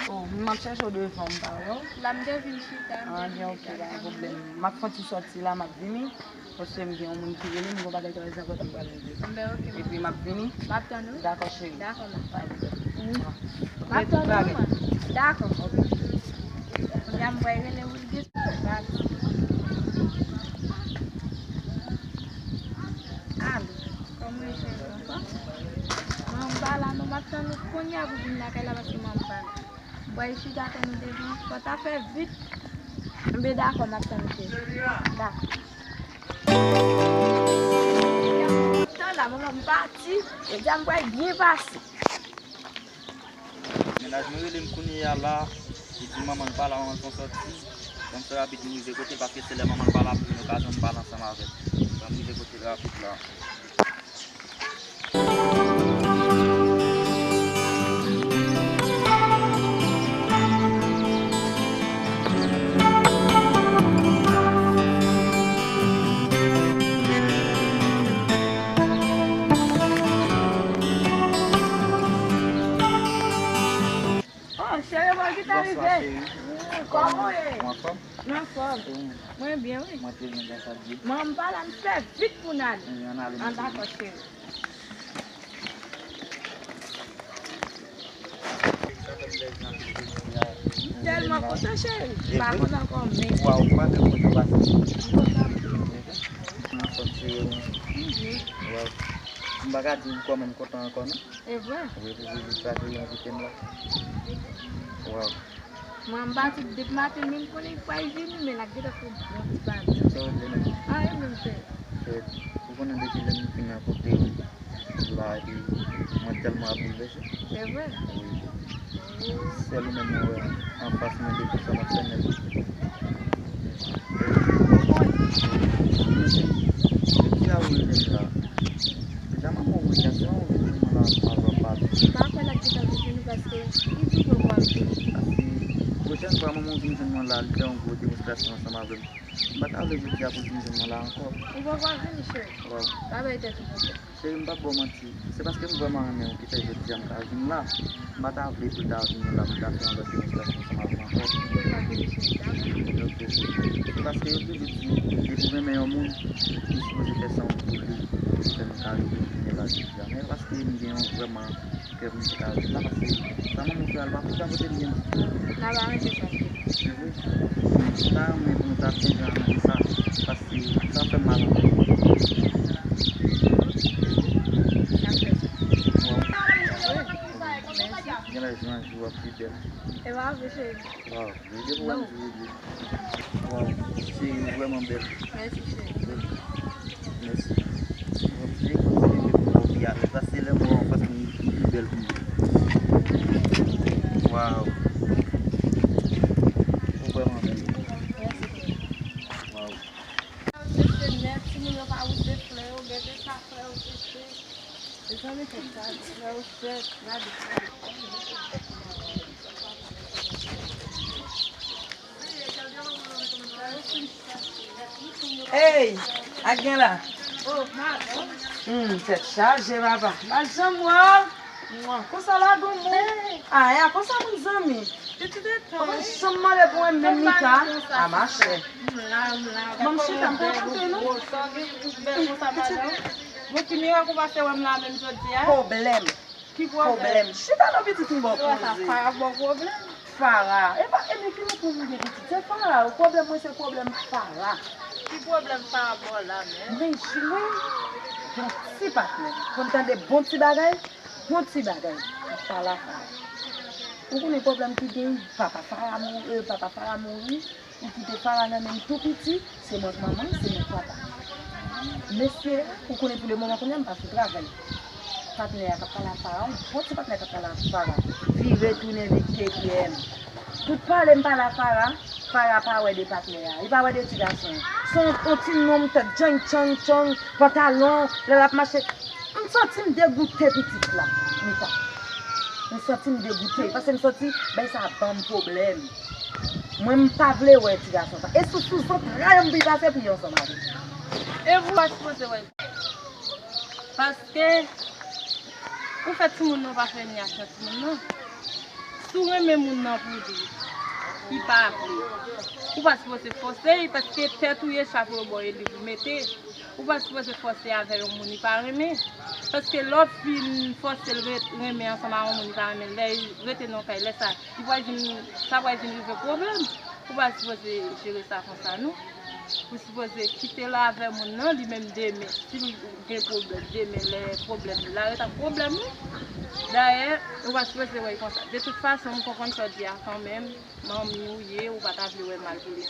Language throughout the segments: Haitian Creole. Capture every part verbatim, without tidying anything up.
Oh, m ap chèche w devan, m pa wè w. La m te vin chita, m te Ah, vin gen, ok, chita pa gen pwoblèm. M ap fè yon ti sòti la, m ap vini. Paske m gen yon moun ki rele m, m gen yon bagay trè enpòtan m pral regle. Ben, ok, Epi m ap vini. M ap tann ou. Dakò, cheri. Dakò, ma. Pa gen pwoblèm. M ap tann ou, man. Dakò. Ok. Kounye a m pral rele Wilgit. Alo, kòman w ye, cheri? Anfòm? Manman m pa la non, m ap tann ou kounye a pou vin lakay la paske manman m pa la. M pral chita tann ou devan. Fò w ta fè vit. Enben dakò, m ap tann ou, cheri. Dakò. Tan la, manman m pati. Jodi a m pral byen pase. Mennaj mwen rele m kounye a la, li di manman l pa la, manman l fè yon sòti. Donk fè rapid m rive kote l, paske se lè manman l pa la pou m gen okazyon m pale ansanm avè l. Donk m rive kote l rapid la. Oh, cheri, mwen ki t arive. Bonswa, cheri. Kòman w ye? Ou anfòm? Mwen anfòm. Mwen byen, wi. Mwen trè byen, gras a Dye. Manman m pa la, m fè vit pou n ale. Wi, ann ale, cheri. An, dakò, cheri. M tèlman kontan, cheri. M pa konn ankò, men. Waw, m pa menm kontan pase. M kontan anpil. Mwen anfòm, cheri, wi. Waw. M pa ka di w kòman m kontan ankò, non. E vre? Wi, wi, wi, sa te envite m la. Waw. Mwen, m pati depi maten, men m konnen li pral vini, men l ap gentan fè yon ti bagay. Sa w vle menm? Anyen menm, cheri. Cheri, ou konnen depi lè m vin nan kote w la, epi mwen tèlman ap boulvèse. Se vre? Wi. Sèl ou menm mwen wè anfas mwen depi sa m ap fè nèt. Jodi a ou rele m la. Deja manman w rele m, se yon vin jwenn mwen la ansanm avè w pale. M pa kwè l ap gentan vin jwenn ou paske li di w poko ap vini. Pwochèn fwa manman w vin jwenn mwen la, li fè yon gwo demonstrasyon ansanm avè m. M pa ta vle jodi a pou l vin jwenn mwen la ankò. Li poko ap vini, cheri. Waw. Pa bay tèt ou pwoblèm. Cheri, m p ap ba w manti. Se paske m vrèman renmen w ki fè jodi a m ka vin la. M pa ta vle pou l ta vini la, pou l ta fè yon lòt demonstrasyon ansanm avè m ankò. Ok. Se paske yo toujou di, depi w renmen yon moun, ou sipoze fè sa w pou li, pou l fè m ka rive vini la jodi a. Men paske m gen yon vrèman kè pou m te ka vin la, paske sa manman w fè a, l pa, li pa pote m byen ditou. N ap aranje sa, cheri. Se vre? Men m ta renmen pou nou ta chanje aranje sa, paske sa fè m mal anpil. N ap fè sa. Waw. Gen lè jou an jou w ap pi bèl. E pa vre, cheri. Waw, men depi w ap di w vle. Waw, cheri, ou vrèman bèl. Mèsi, cheri. Mèsi. Bon, cheri, kontinye vle pou mwen pi alèz. Paske lè m wè w anfas mwen, li pi bèl pou mwen. Waw. Ou vrèman bèl. Mèsi, cheri. Waw. Yo trete nèt, timoun yo pa woule flè yo, gete sa frè yo trete. Mezanmi, tout sa, frè yo fèt, gade. Ey, ak gen la. Hmm, tèt chaje, papa. Pa janm wè w. Konsa la, gon moun. Aya, konsa moun zanmi. Ou pa janm mande pou mwen menm, Mika. A, machè. Ban m chita, m pa tande, non. Bon, ki mirak ou pase wè m la menm jodi a? Pwoblèm. Ki pwoblèm? Pwoblèm. Chita non, pitit, m ba w poze. Sa pa bon pwoblèm. Fara. E pa, e men ki reponn ou gen, pitit? Se Fara. Pwoblèm mwen se pwoblèm Fara. Ki pwoblèm Fara ba w la menm? Men jwenn yon ti patnè. Konn tande bon ti bagay, bon ti bagay. Fara, Fara. Ou konnen pwoblèm ki gen, papa Fara mouri, papa Fara mouri. Li kite Fara nan men m tou piti, se mwen k manman l, se mwen k papa l. Mesye, ou konnen pou le moman kounye a m pa sou travay. Patnè a k ap pale ak Fara, yon bon ti patnè k ap pale ak Fara. Vire tounen vin kebyè m. Tout pale m pale ak Fara, Fara pa wè de patnè a, li pa wè de ti gason an. Se yon, yon ti nonm tèt djang tchang tchang, pantalon, lè l ap mache. M santi m degoute pitit la, Mika. M santi m degoute, paske m santi bay sa ban m pwoblèm. Mwen, m pa vle wè ti gason sa. E sou, sou zantray m pou l pase pou l ansanm avè m. E ou pa sipoze wè. Paske ou fè timoun nan, ou pa fè ni ak nan timoun nan. Si w renmen moun nan pou li, li pa vle, ou pa sipoze fòse l, paske tèt ou ye, chapo bò e li pou mete. Ou pa sipoze fòse avè yon moun li pa renmen. Paske lè w fin fòse l ret-, renmen ansanm a yon moun li pa renmen, lè l rete nan kay, lè sa, li pral vin, sa pral vin rive pwoblèm. Ou pa sipoze jere sa konsa, non. Ou sipoze kite l avè moun nan, li menm demen. Si li gen pwoblèm, demen, lè pwoblèm li la, ret ak pwoblèm li. Dayè, ou pa sipoze wè l konsa. De tout fason, m konprann sa w di a kanmenm. Manmi w ye, ou pa ta vle wè mal pou li.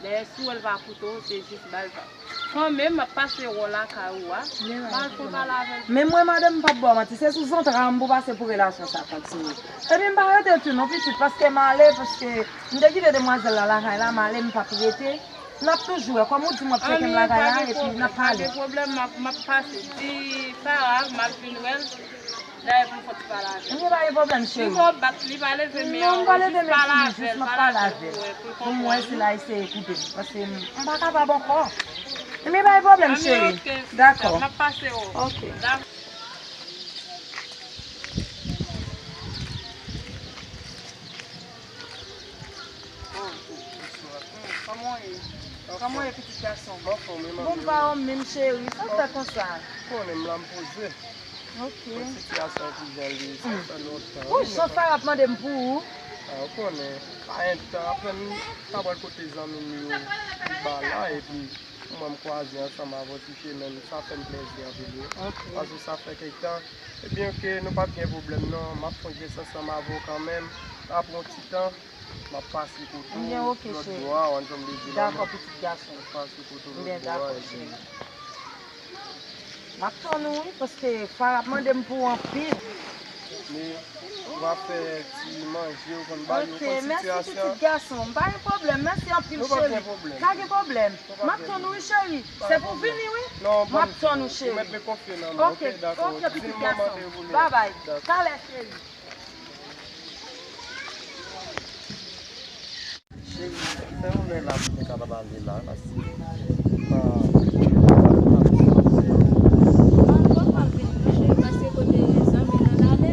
Dayè, si w wè l pa koute w, se jis ba l pa. Kanmenm, m ap pase wè w lakay ou a. M al fè pale avè l. Men mwen, madanm, m p ap ba w manti, se sou zantra m pou pase pou relasyon sa kontinye. Epi m pa rete tou non, pitit, paske m ale, paske m te kite demwazèl la lakay la, m ale, m p ap rete. N ap toujou wè, kòm ou di m w ap tcheke m lakay la, epi n ap pale. Pa gen pwoblèm, m ap, m ap pase. Di Farah, m ap vin wè l. Dayè pou m fòk pale avè l. Ebyen, pa gen pwoblèm, cheri. Li fò bat, li pa leve men an, jis pale avè l, pale avè l pou l konprann. Pou m wè si l a eseye koute m, paske m, m pa kapab ankò. Ebyen, pa gen pwoblèm, cheri. Dakò. M ap pase w. Ok. Dakò. Kòman w ye? Kòman w ye, pitit gason? M anfòm, wi, manmi. Bon, m pa anfòm menm, cheri. Sa w fè konsa? Ou konnen m la, m poze. Ok. Bon, sitiyasyon an ki jan l ye, sa fè lontan, wi. Jan Farah ap mande m pou ou. A, ou konnen, pa gen tan, apre m ta pral kote zanmi m yo, Kiba la, epi mwen m kwaze ansanm avè w ti chemen, sa fè m plèzi anpil, wi. Ok. Paske sa fè kèk tan, ebyen, ke nou p ap gen pwoblèm, non, m ap fè yon jès ansanm avè w kanmenm, apre yon ti tan, m ap pase kote w, lòt bò a, w konn jan m vle di la, non. Dakò, pitit gason. M ap pase kote w lòt bò a, epi M ap tann ou, wi, paske Farah ap mande m pou ou anpil. Men, ou va fè ti manje, ou konn ba yo, ou konn sitiyasyon. Ok, mèsi, pitit gason. Pa gen pwoblèm, mèsi anpil, cheri. Pa gen pwoblèm. M ap tann ou, wi, cheri. Se pou w vini, wi. M ap tann ou, cheri. Ou mèt vin konfye nan mwen, ok? Dakò. Ok, pitit gason. Babay. Talè, cheri. Cheri, fè yon lè la pou nou kapab ale la, paske, ah, Mwen poko ap vini non, cheri, paske kote zanmi nan ale,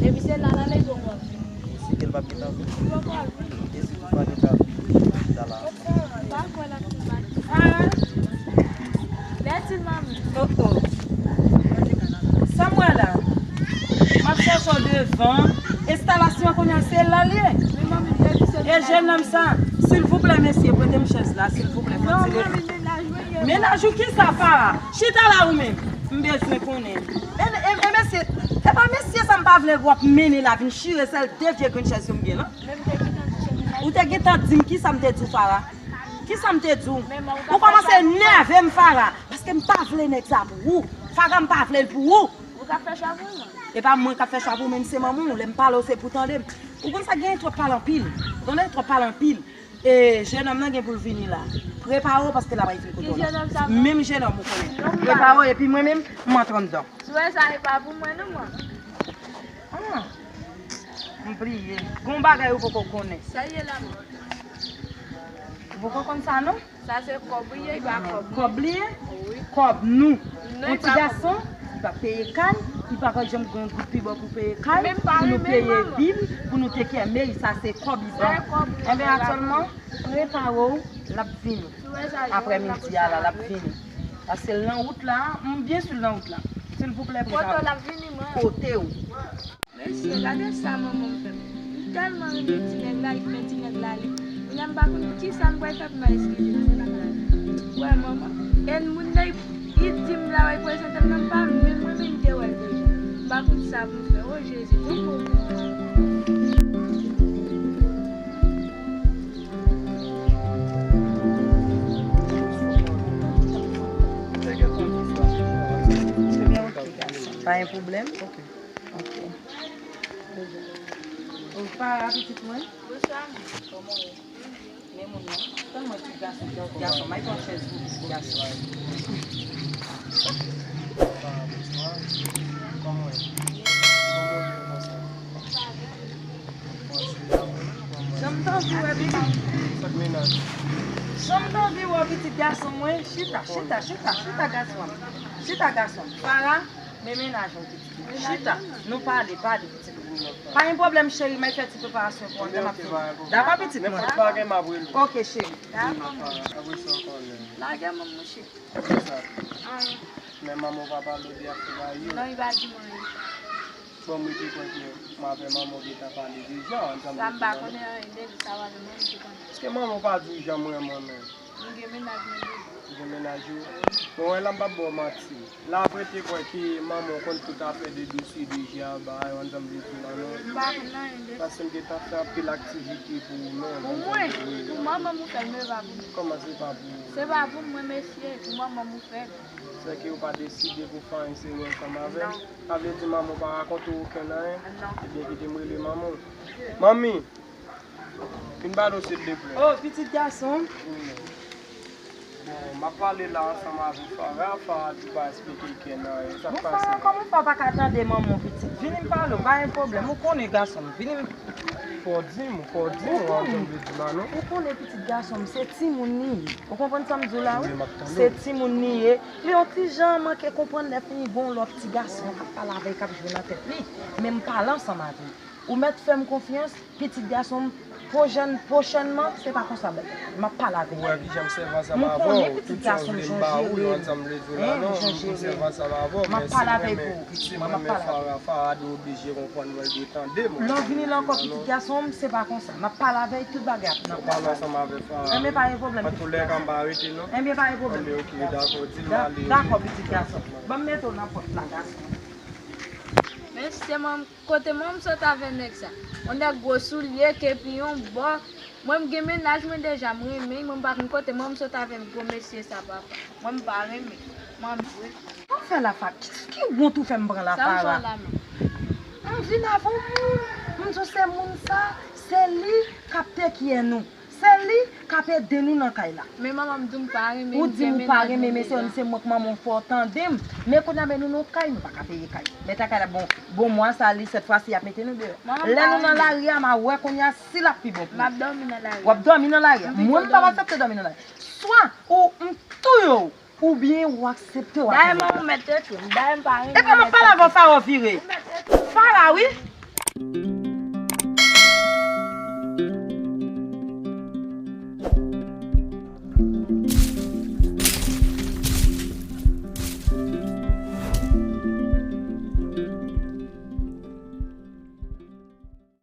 epi se la l ale, bon, w ap vini. Si ke l p ap gentan vini? Li poko ap vini. E si tou pa gentan vini, chita la. Pa kwè l ap vin pati. Ah. Lè di l manmi. Oh, oh. Sa m wè la? M ap chèche w devan. Enstalasyon an kounye a se la l ye. E jennonm sa, silvouplè, mesye, prete m chèz la, silvouplè, fò m tire. Mennaj ou kisa, Farah? Chita la ou menm. M bezwen konnen. E, e, e mesye, e pa mesye sa m pa vle w ap mennen la vin chire sèl de vye grenn chèz yo m gen lan. Ou te gentan di m kisa m te di w, Farah? Kisa m te di w? Ou kòmanse nève m, Farah, paske m pa vle nèg sa pou ou. Farah, m pa vle l pou ou. Ou k ap fè chwa pou mwen. E pa mwen k ap fè chwa pou ou, men se manman w. Lè m pale w, se pou w tande m. Ou konn sa, gen twòp pale anpil. Ou tande, twòp pale anpil. E jennonm nan gen pou l vini la. Prepare w, paske l ap fin kote w la. Menm jennonm ou konnen. Prepare w, epi mwen menm, m antre anndan. Sou wè sa, e pa pou mwen non, mwen. Ah, m bliye. Gon bagay ou poko konnen. Sa l ye la, mwen? Ou poko konn sa non? Sa se kòb li ye, li pa kòb mwen. Kòb li ye? Wi. Kòb nou. Non, li pa kòb mwen. Yon ti gason, li pa peye kay, li pa ka janm gen yon goud pi bò pou peye kay, pou nou peye bil, pou nou te kè meri, sa se kòb li pran. Sa se kòb li. Enben, aktyèlman, prepare w, l ap vini. Aprè midi a la, l ap vini. Paske l nan wout la, m byen si l nan wout la. Silvouplè, prepare w. Kote w? Mesye, gade sa manman m fè m. M tèlman renmen ti nèg la, li fè ti nèg la ale. Kounye a m pa konn kisa m pral fè pou m al eskize ti nèg la. Wè manman. E moun nan, li di m la, wè, li prezante m nan, m pa menm renmen m te wè l deja. M pa konn sa pou m fè. O Jezi, tonton. Pa gen pwoblèm? Ok. Ok. O, Farah, pitit mwen. Bonswa. Kòman w ye? Men moun nan. Tann mwen, ti gason, ti gason. May pran chèz pou ti gason. Kòman w ye? Kòman w ye konsa? Jan m t anvi wè pitit. Jan m t anvi wè pitit gason mwen. Chita, chita, chita, chita, gason. Chita, gason. Farah. Men menaj ou pitit. Chita, nou pale, pale pitit. Pa gen pwoblèm cheri, mwen fè ti preparasyon pou antan m ap vini. Dakò pitit mwen. Nenpòt bagay m ap rele w. Ok cheri. Dakò. Apre sa ankò lè. Lage m mouche. Kisa? Anyen. Men manman w pa pale w de afè bagay yo? Non, li pa di mwen anyen. Bon, mwen te kwè ke mwen avè manman w gentan pale deja ansanm. Sa m pa konnen anyen de li, sa w avè manman m te konnen. Èske manman w pa di w jan mwen renmen w? M gen menaj mwen deja. Ou gen menaj ou? Bon, wè la m p ap ba w manti. La vre te kwè ke manman w konn tout afè de dosye de Jean bagay ansanm de tout la non. M pa konn anyen de sa. Paske m gentan fè anpil aktivite pou ou non. Pou mwen? Pou manman m ou fè l, men pa pou mwen. Kòman se pa pou ou? Se pa pou mwen mesye, pou manman m ou fè l. Sèke ou pa deside pou fè anyen serye ansanm avè l? Non. Sa vle di manman w pa rakonte w okenn anyen? Non. Ebyen kite m rele manman w. Manmi, vin ba nou silvouplè. Oh, pitit gason m. Bon, m ap pale la ansanm avè Farah, Farah di pa eksplike okenn anyen. Sa k pase? Farah, kòman fè w pa ka tande manman w pitit? Vini m pale w, pa gen pwoblèm. Ou konnen gason m, vini m. Fò w di m, fò w di m, ou antann vle di la non. Ou konnen pitit gason m, se timoun li ye. Ou konprann sa m di w la wi? Se timoun li ye. Li yon ti jan manke konprann lè fini gon lòt ti gason k ap pale avè l k ap jwe nan tèt li. Men m pale ansanm avè l. Ou mèt fè m konfyans, pitit gason m, pwochèn, pwochènman, se pa konsa bagay. M ap pale avè l. Ou wè kijan m sèvi ansanm avè w, tout sa w vle m ba ou yo ansanm vle di w la non, m sèvi ansanm avè w, men si m renmen, si m renmen Farah, Farah dwe oblije konprann mwen, l dwe tande m. Lè w vini la ankò pitit gason m, se pa konsa. M ap pale avè l, tout bagay ap nan plas. Ou pale ansanm avè Farah. Enben pa gen pwoblèm pitit gason m. Enben pa gen pwoblèm pitit gason m. Dakò pitit gason m. Ban m mete w nan pòt la gason m. Men se manm Kote manman m sot avè nèg sa? Yon nèg gwo soulye, kepi yon bò. Mwen m gen menaj mwen deja, m renmen l, mwen m pa konn kote manman m sot avè gwo mesye sa papa. Mwen m pa renmen manman m vre. Sa w fè la Farah? Ki, ki wont ou fè m pran la Farah? Sa m fè w la menm? M vin avè yon moun, m di w se moun sa, se li k ap tekye nou. Se li k ap ede nou nan kay la. Men manman m di m pa renmen. Ou di m ou pa renmen mesye, se mwen k manman w, fò w tande m. Men kounye a men nou nan kay, nou pa ka peye kay. Mèt a kay la bon, bon mwa sa li sèt fwa si y ap mete nou deyò. Lè nou nan lari a, m a wè kounye a si l ap pi bon pou ou. M ap dòmi nan lari a. W ap dòmi nan lari a? Mwen m p ap aksepte dòmi nan lari a. Swa ou m touye w, oubyen ou aksepte w ap mouri. Dayè manman m mèt retire m. Dayè m pa renmen. Epa m ap pale avè w, Farah vire. Farah wi.